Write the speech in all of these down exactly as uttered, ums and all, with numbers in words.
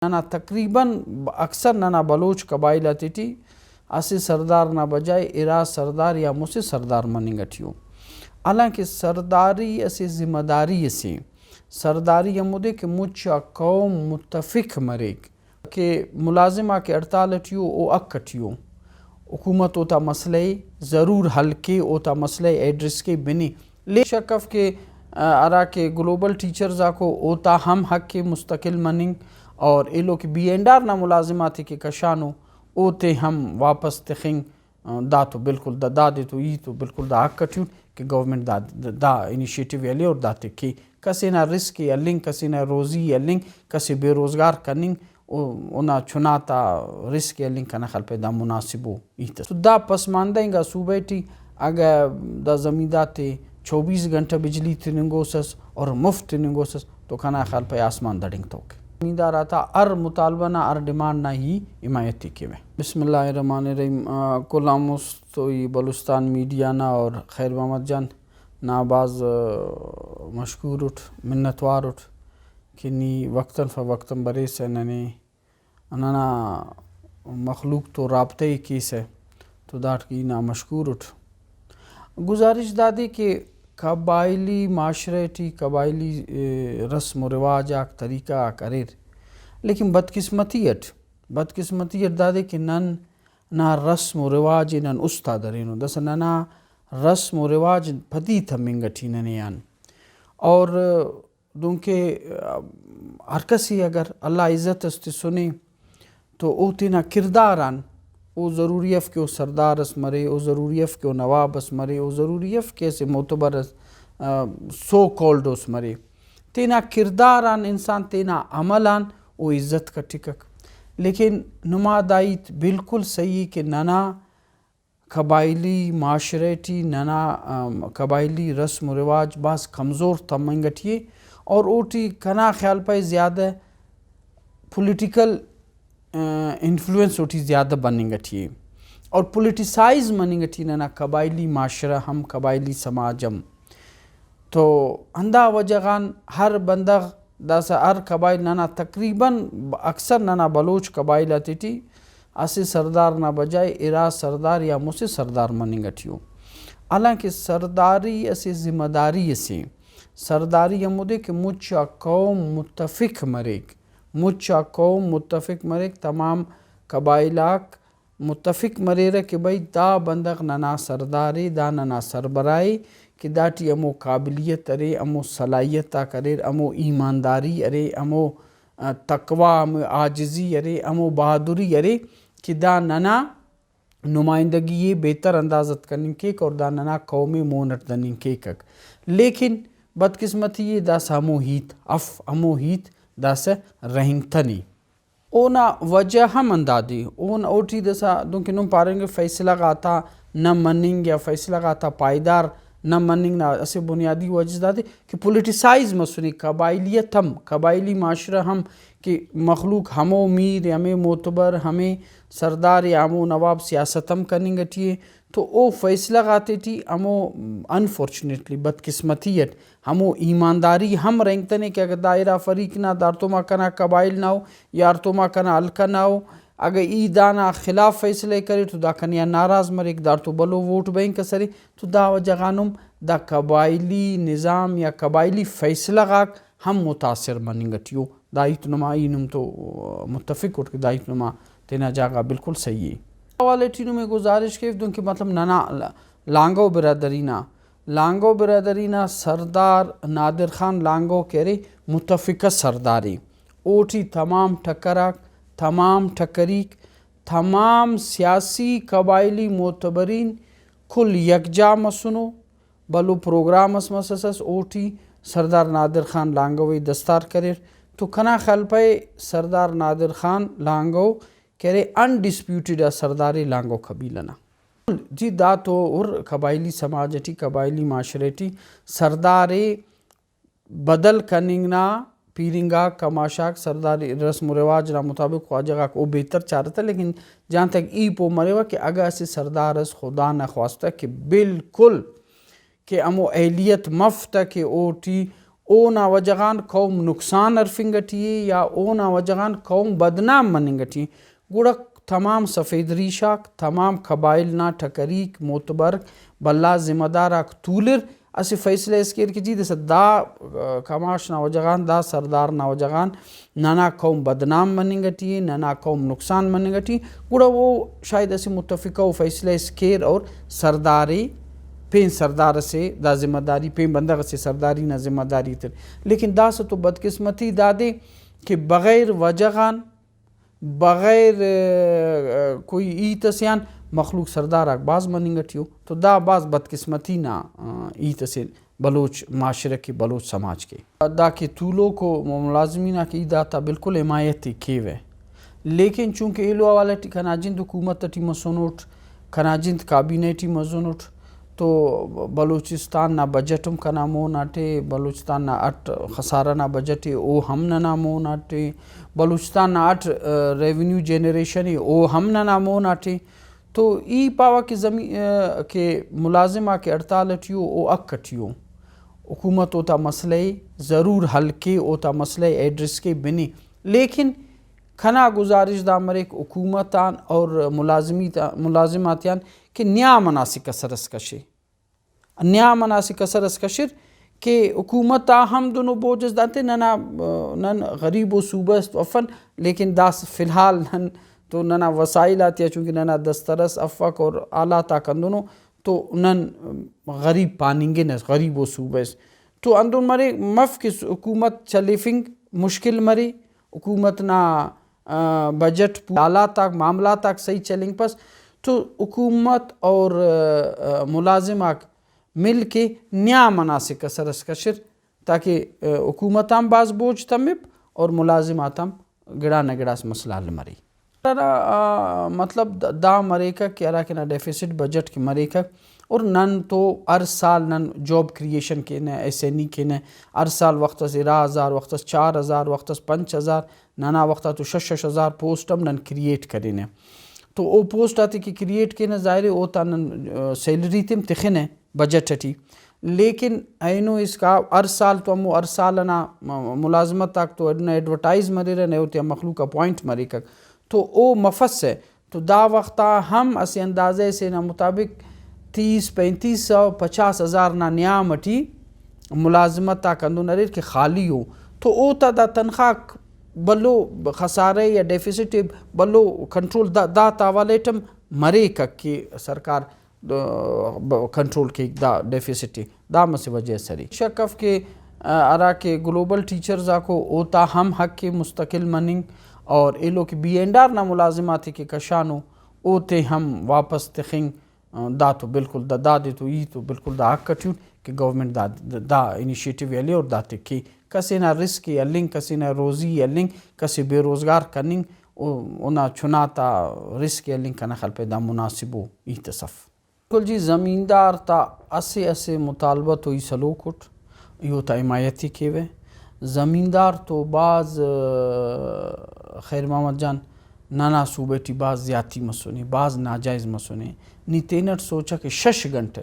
ننا تقریباً اکثر ننا بلوچ قبائل آتیٹی اسہ سردار نا بجائے ارا سردار یا مسہ سردار مننگ ٹی ءُ، حالانکہ سرداری اسہ ذمہ داری اسے۔ سرداری ہمودے کہ مچ آ قوم متفق مریک۔ کہ ملازم آک ہڑتال ٹی ءُ، او حق ٹی ءُ، حکومت اوتا مسئلہ ءِ ضرور حل کے، اوتا مسئلہ ءِ ایڈریس کے، بنے۔ لے شک اف کہ، آ، ہرا کہ گلوبل ٹیچرز آکو، اوتا ہم حق ءِ مستقل مننگ، اور ایلو کہ بی اینڈ آر نا ملازم آتے کہ کشانو، اوتے ہم واپس تخنگ۔ آ، دا تو بالکل دا، دادے تو ای تو بالکل دا حق ٹی اُن کہ گورنمنٹ دا، دا، دا انیشیٹو ءِ ہلے اور داتے کے۔ کسے نا رسک ءِ ہلنگ، کسے نا روزی ءِ ہلنگ، کسے بے روزگار کننگ، او، اونا چنا تا رسک ءِ ہلنگ کنا خیال پائے دا مناسب ءُ ہیت ئس۔ تو دا پسماندہ انگا صوبہ ٹی اگہ دا زمیندار تے چوبیس گھنٹہ بجلی تننگوسس اور مفت تننگوسس تو کنا خیال پائے آسمان دڑنگتوک۔ زمیندار آتا ہر مطالبہ نا، ہر ڈیمانڈ نا ہی حمایت ءِ کیوہ۔ بسم اللہ الرحمن الرحیم۔ آ، کل آن مست تو ای بلوچستان میڈیا نا اور خیر محمد جان نا بھاز، آ، مشکور اٹ، منت وار اٹ کہ نی وقتاً فوقتاً بریسہ ننے ننا مخلوق تو رابطہ ءِ کیسہ، تو داٹ ای نا مشکور اٹ۔ گزارش دادے کہ قبائلی معاشرہ ٹی قبائلی، اے، رسم و رواج آک، طریقہ آک اریر، لیکن بدقسمتی اٹ، بدقسمتی اٹ دادے کہ نن نا رسم و رواج ءِ نن است آ درینن۔ داسہ ننا رسم و رواج پدی تمنگ ٹی ننے آن۔ اور دنکہ، آ، ہر کس ءِ اگر اللہ عزت اس تسنے تو او تینا کردار آن او ضروری اف کہ او سردار اس مرے، او ضروری اف کہ او نواب اس مرے، او ضروری اف کہ اسہ معتبر اس، آ، سو کالڈ اس مرے۔ تینا کردار آن انسان تینا عمل آن او عزت کٹکک۔ لیکن نما دا ہیت بالکل صحیح ءِ کہ ننا قبائلی معاشرہ ٹی ننا، ام، قبائلی رسم و رواج بھاز کمزور تمنگ ٹی ءِ اور اوٹی کنا خیال پائے زیادہ پولیٹیکل، ا، انفلوئنس اوٹی زیادہ بننگ ٹی ءِ اور پولیٹیسائز مننگ ٹی ننا قبائلی معاشرہ ہم، قبائلی سماج ہم۔ تو ہندا وجہ غان ہر بندغ داسہ ہر قبائل ننا تقریباً اکثر ننا بلوچ قبائل آتیٹی اسہ سردار نا بجائے ارا سردار یا مسہ سردار مننگ ٹی ءُ۔ حالانکہ سرداری اسہ ذمہ داری اسے۔ سرداری ہمودے کہ مچ آ قوم متفق مریک، مچ آ قوم متفق مریک، تمام قبائل آک متفق مریرہ کہ بھئی دا بندغ ننا سردار ءِ، دا ننا سربراہ ءِ کہ داٹی ہمو قابلیت ارے، ہمو صلاحیت آک اریر، ہمو ایمانداری ارے، ہمو، آ، تقوی، ہمو عاجزی ارے، ہمو بہادری ارے کہ دا ننا نمائندگی ءِ بہتر انداز اٹ کننگ کیک اور دا ننا قوم ءِ مون اٹ دننگ کیکک۔ لیکن بدقسمتی ءِ داسہ ہمو ہیت اف، ہمو ہیت داسہ رہینگتنے۔ اونا وجہ ہم ہندادے۔ اون اوٹی داسہ دنکہ نم پارینگے فیصلہ غاتا نہ مننگ یا فیصلہ غاتا پائیدار نہ مننگ نا اسہ بنیادی وجہ دادے کہ پولیٹیسائز مسنے۔ قبائلیت ہم، قبائلی معاشرہ ہم کہ مخلوق ہمو میر، ہمے معتبر، ہمے سردار یا ہمو نواب سیاست ہم کننگ ٹی ءِ۔ تو او فیصلہ غاتے ٹی ہمو، انفارچونیٹلی، بدقسمتی اٹ ہمو ایمانداری ہم رہینگتنے کہ اگہ دا ارا فریق نا، دا ہڑتوما کنا قبائل نا ءُ یا ہڑتوما کنا حلقہ نا ءُ، اگہ ای دانا خلاف فیصلہ ءِ کرے تو دا کنے آن ناراض مریک، داڑتو بھلو ووٹ بینک اس ارے۔ تو دا وجہ غان ہم دا قبائلی نظام یا قبائلی فیصلہ غاک ہم متاثر مننگ ٹی ءُ۔ دا ہیت نما ای نم تو متفق اٹ کہ دا ہیت نما تینا جاگہ غا بالکل صحیح ءِ۔ حوالے ٹی نمے گزارش کیو دنکہ مطلب ننا لانگو برادری نا، لانگو برادری نا سردار نادر خان لانگو کہ ارے متفقہ سردار ءِ۔ اوٹی تمام ٹکر آک، تمام ٹکریک، تمام سیاسی قبائلی معتبرین کل یکجا مسنو۔ بھلو پروگرام اس مسس، اوٹی سردار نادر خان لانگو ءِ دستار کریر۔ تو کنا خیال پائے سردار نادر خان لانگو کہ ارے انڈسپیوٹڈ آ سردار ءِ لانگو قبیلہ نا۔ جی دا تو ہر قبائلی سماج ٹی، قبائلی معاشرہ ٹی سردار ءِ بدل کننگ نا پیرنگ آک، کماش آک، سرداری رسم و رواج نا مطابق خواجہ غاک او بہتر چارہ تہ، لیکن جہان تک ای پہہ مریوہ کہ اگہ اسہ سردار اس خدا نخواستہ کہ بالکل کہ ہمو اہلیت مف تہ کہ اوٹی اونا وجہ غان قوم نقصان ہرفنگ ٹی ءِ یا اونا وجہ غان قوم بدنام مننگ ٹی ءِ، گڑا تمام سفید ریش آک، تمام قبائل نا ٹکریک، معتبر بھلا ذمہ دار آک تولر، اسہ فیصلہ اس کیر کہ جی داسہ دا، آ، کماش نا وجہ غان، دا سردار نا وجہ غان ننا قوم بدنام مننگ ٹی ءِ، ننا قوم نقصان مننگ ٹی ءِ، گڑا او شاید اسہ متفقہ ءُ فیصلہ اس کیر اور سردار ءِ، پین سردار اسے دا ذمہ داری، پین بندغ اسے سرداری نا ذمہ داری تر۔ لیکن داسہ تو بدقسمتی دادے کہ بغیر وجہ غان، بغیر، آ، کوئی ہیت اسے آن مخلوق سردار آک بھاز مننگ ٹی ءِ، تو دا بھاز بدقسمتی نا، آ، ہیت اسے بلوچ معاشرہ کہ بلوچ سماج کہ۔ دا کہ تولوک ءُ ملازمین آک ای داتا بالکل حمایت ءِ کیوہ، لیکن چونکہ ایلو حوالہ ٹی کنا جند حکومت ٹی مسنٹ، کنا جند کابینہ ٹی مسنٹ، تو بلوچستان نا بجٹ ہم کنا مون آٹے، بلوچستان نا اٹ خسارہ نا بجٹ ءِ او ہم ننا مون آٹے، بلوچستان نا اٹ، آ، ریونیو جنریشن ءِ او ہم ننا مون آٹے۔ تو ای پاوہ کہ زمین، آ، کہ ملازم آ کہ ہڑتال ٹی ءُ، او حق ٹی ءُ، حکومت اوتا مسئلہ ءِ ضرور حل کے، اوتا مسئلہ ءِ ایڈریس کے بنے، لیکن کنا گزارش دا مریک حکومت آن اور ملازمی تا، ملازم آتیان کہ نیام انا اسہ کسر اس کشے، نیام انا اسہ کسر اس کشر کہ حکومت آ ہم دنو بوجھ اس دانتے ننا، آ، نن غریب ءُ صوبہ اس تو افن، لیکن داسہ فی الحال نن تو ننا وسائل آتیا چونکہ ننا دسترس افک اور حالات آک ہندنو تو نن غریب پاننگنہ، غریب ءُ صوبہ اس۔ تو ہندن مرے مف کہ حکومت چلیفنگ مشکل مرے، حکومت نا، آ، بجٹ پو-، حالات آک، معاملات آک صحیح چلینگپس تو حکومت اور، آ، آ، ملازم آک مل کے نیام انا اسہ کسر اس کشر تاکہ، آ، حکومت آن بھاز بوجھ تمپ اور ملازم آتان گڑا نہ گڑاس مسئلہ حل مرے۔ ہرا، آ، مطلب د-، دا مریکہ کہ ہرا کہ نا ڈیفیسٹ بجٹ کہ مریکہ اور نن تو ہر سال نن جاب کریئیشن کینہ، ایس این ای کینہ، ہر سال وخت اس ارا ہزار، وخت اس چار ہزار، وخت اس پنچ ہزار، ننا وخت آ تو شش شش ہزار پوسٹ ہم نن کریئیٹ کرینہ۔ تو او پوسٹ آتے کہ کریئیٹ کینہ، ظاہر ءِ اوتا نن، آ، سیلری تے ہم تخنہ بجٹ ٹی، لیکن اینو اسکا ہر سال تو ہمو ہر سال ئنا م-، ملازمت آک تو ہندا ایڈورٹائز مریرہ، نئے اوتیا مخلوق اپوائنٹ مریکک تو او مفسہ۔ تو دا وخت آ ہم اسہ اندازہ سے نا مطابق تیس، پینتیس سو، پچاس ہزار نا نیام ٹی ملازمت آک ہندن اریر کہ خالی ءُ، تو اوتا دا تنخواہ بھلو خسارہ یا ڈیفیسٹ ءِ بھلو کنٹرول دا، دا تا حوالہ ٹی ہم مریکک کہ سرکار، آ، ب-، کنٹرول کیک دا ڈیفیسٹ ءِ۔ دا ہم اسہ وجہ اس ارے۔ شک اف کہ، آ، ہرا کہ گلوبل ٹیچرز آکو اوتا ہم حق ءِ مستقل مننگ اور ایلو کہ بی اینڈ آر نا ملازم آتے کہ کشانو اوتے ہم واپس تخنگ، آ، دا تو بالکل دا، دادے تو ای تو بالکل دا حق ٹی اُن کہ گورنمنٹ دا، دا انیشیٹو ءِ ہلے اور داتے کے۔ کسے نا رزق ءِ ہلنگ، کسے نا روزی ءِ ہلنگ، کسے بے روزگار کننگ، او، اونا چنا تا رزق ءِ ہلنگ کنا خیال پائے دا مناسب ءُ ہیت اس اف۔ بالکل جی، زمیندار تا اسہ اسہ مطالبہ تو ای سلوک اٹ، ای اوتا حمایت ءِ کیوہ۔ زمیندار تو بھاز، آ، خیر محمد جان، ننا صوبہ ٹی بھاز زیاتی مسنے، بھاز ناجائز مسنے۔ نی تینٹ سوچہ کہ شش گھنٹہ،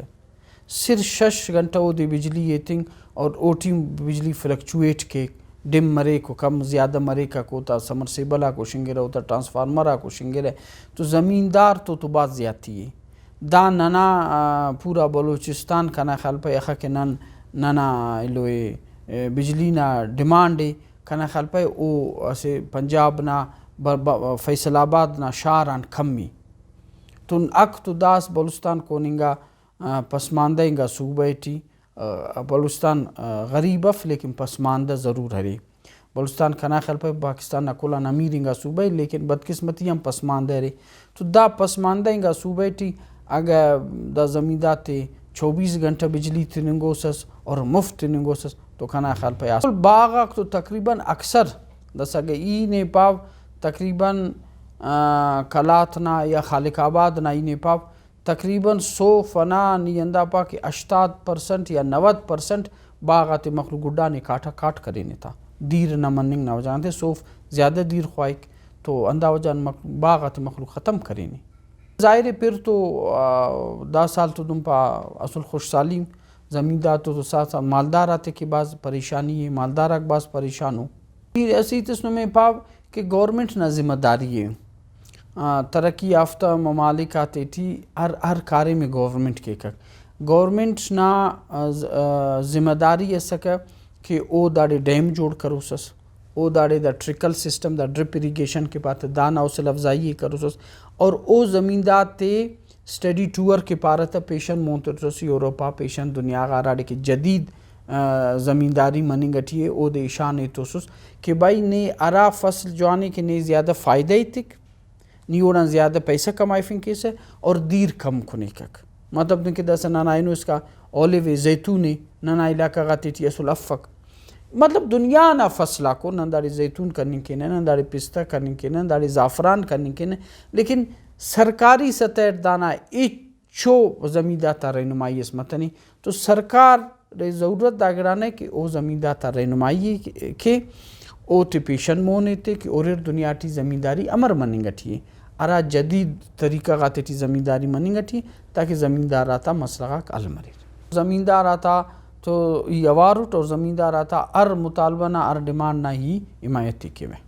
صرف شش گھنٹہ اودے بجلی ایتنگ اور اوٹی بجلی فلکچویٹ کیک، ڈم مریک و کم زیادہ مریک، اوتا سمرسیبل آک ہشنگرہ، اوتا ٹرانسفارمر آک ہشنگرہ، تو زمیندار تو تو بھاز زیاتی ءِ۔ دا ننا، آ، پورا بلوچستان کنا خیال پائے اخہ کہ نن ننا ایلو ءِ، اے، بجلی نا ڈیمانڈ ءِ، کنا خیال پائے او اسہ پنجاب نا ب-، ب-، فیصل آباد نا شار آن کم ءِ۔ تو حق تو داس بلوچستان کون انگا، آ، پسماندہ انگا صوبہ ٹی، آ، بلوچستان، آ، غریب اف لیکن پسماندہ ضرور ارے۔ بلوچستان کنا خیال پائے پاکستان نا کل آن امیر انگا صوبہ ءِ، لیکن بدقسمتی آن پسماندہ ارے۔ تو دا پسماندہ انگا صوبہ ٹی اگہ دا زمیندار تے چوبیس گھنٹہ بجلی تننگوسس اور مفت تننگوسس تو کنا خیال پائے آس-، باغ آک تو تقریباً اکثر داسہ اگہ ای نے پاو تقریباً، آ، قلات نا یا خالق آباد نا ای نے پاو تقریباً سوف ئنا نی ہندا پا کہ ہشتاد پرسنٹ یا نود پرسنٹ باغ آتے مخلوق گڈا نے کاٹا کاٹ کرینے تا، دیر نا مننگ نا وجہ غان تے سوف زیادہ دیر خواہک، تو ہندا وجہ غان مخ-، باغ آتے مخلوق ختم کرینے۔ ظاہر ءِ پِر تو، آ، دا سال تو دن پا اسل خوش سالی زمیندار تو، تو ساتھ ساتھ مالدار آتے کہ بھاز پریشانی ءِ، مالدار آک بھاز پریشان ءُ۔ پھر اسہ ہیت اس نمے پاو کہ گورنمنٹ نا ذمہ داری ءِ، آ، ترقی یافتہ ممالک آتے ٹی ہر، ہر کاریم ءِ گورنمنٹ کیکک۔ گورنمنٹ نا، آ، ز-، آ، ذمہ داری اسکہ کہ او داڑے ڈیم جوڑ کروسس، او داڑے دا ٹرکل سسٹم، دا ڈرپ اریگیشن کہ پارہ تہ، دانا حوصلہ افزائی ءِ کروسس، اور او زمیندار تے اسٹڈی ٹور کہ پارہ تہ پیشن مون تروسس، یورپ آ پیشن دنیا غا ہراڑے کہ جدید، آ، زمینداری مننگ ٹی ءِ، اودے اشان ایتوسس کہ بھئی نے ہرا فصل جوان ءِ کہ نے زیادہ فائدہ ایتک، نی اوڑان زیادہ پیسہ کمائفنگ کیسہ اور دیر کم کنیکک۔ مطلب دن کہ داسہ ننا اینو اسکا اولیو ءِ، زیتون ءِ، ننا علاقہ غاتے ٹی اسل افک۔ مطلب دنیا نا فصل آکو، نن داڑے زیتون کننگ کینہ، نن داڑے پستہ کننگ کینہ، نن داڑے زعفران کننگ کینہ، لیکن سرکاری سطح اٹ دانا ہچو زمیندار تا رہنمائی اس متنے۔ تو سرکار ءِ ضرورت دا گڑا نہ کہ او زمیندار تا رہنمائی ءِ کے، اوتے پیشن مون ایتے کہ ہریر دنیا ٹی زمینداری امر مننگ ٹی ءِ، ہرا جدید طریقہ غاتے ٹی زمینداری مننگ ٹی ءِ، تاکہ زمیندار آتا مسئلہ غاک حل مریر۔ زمیندار آتا تو ای اوار اٹ اور زمیندار آتا ہر مطالبہ نا، ہر ڈیمانڈ نا ای حمایت ءِ کیوہ۔